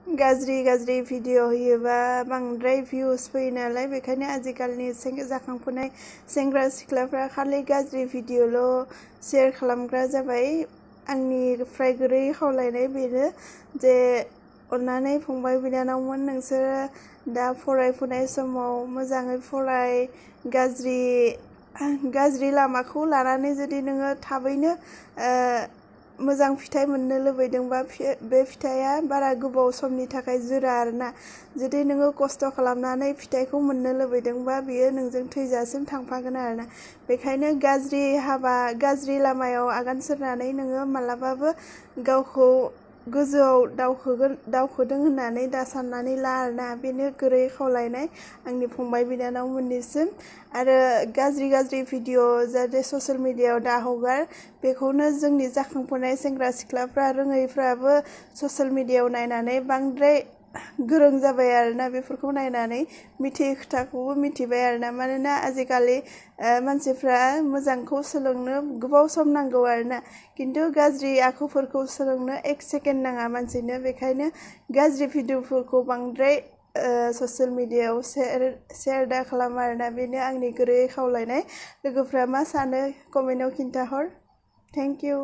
गाज्रि भिडिअ होयोबा बांद्राय भिउस फैयो नालाय बेखायनो आजिखालिनि जाखांफुनाय सेंग्रा सिख्लाफ्रा खालि गाज्रि भिडिअल' शेयार खालामग्रा जाबाय। आंनिफ्राय गुरै खावलायनाय बेनो जे अन्नानै फंबाय बिनानावमोन नोंसोरो दा फरायफुनाय समाव मोजाङै फराय। गाज्रि लामाखौ लानानै जुदि नोङो थाबैनो मोजां फिथाइ मोननो लुबैदोंबा बे फिथाइया बारा गोबाव समनि थाखाय जोरा आरोना। जुदि नोङो खस्थ' खालामनानै फिथाइखौ मोननो लुबैदोंबा बियो नोंजों थैजासिम थांफागोन आरोना। बेखायनो गाज्रि लामायाव आगान सुरनानै नोङो मालाबाबो गावखौ गोजौआव दावखोदों होननानै दा साननानै ला आरोना। बेनो गुरै खावलायनाय आंनि फंबाय बिनानावमोननिसिम। आरो गाज्रि भिडिअ जाहाथे ससियेल मिडियायाव दा हगार। बेखौनो जोंनि जाखांफुनाय सेंग्रा सिख्लाफ्रा रोङैफ्राबो ससियेल मिडियायाव नायनानै बांद्राय गोरों जाबाय आरोना। बेफोरखौ नायनानै मिथियै खोथाखौबो मिथिबाय आरोना। मानोना आजिखालि मानसिफ्रा मोजांखौ सोलोंनो गोबाव सम नांगौ आरोना, खिन्थु गाज्रि आखुफोरखौ सोलोंनो 1 सेकेन्ड नाङा मानसिनो। बेखायनो गाज्रि भिडिअफोरखौ बांद्राय ससियेल मिडियायाव शेयार दा खालाम आरोना। बेनो आंनि गुरै खावलायनाय। लोगोफ्रा मा सानो कमेन्टआव खिन्थाहर। Thank you.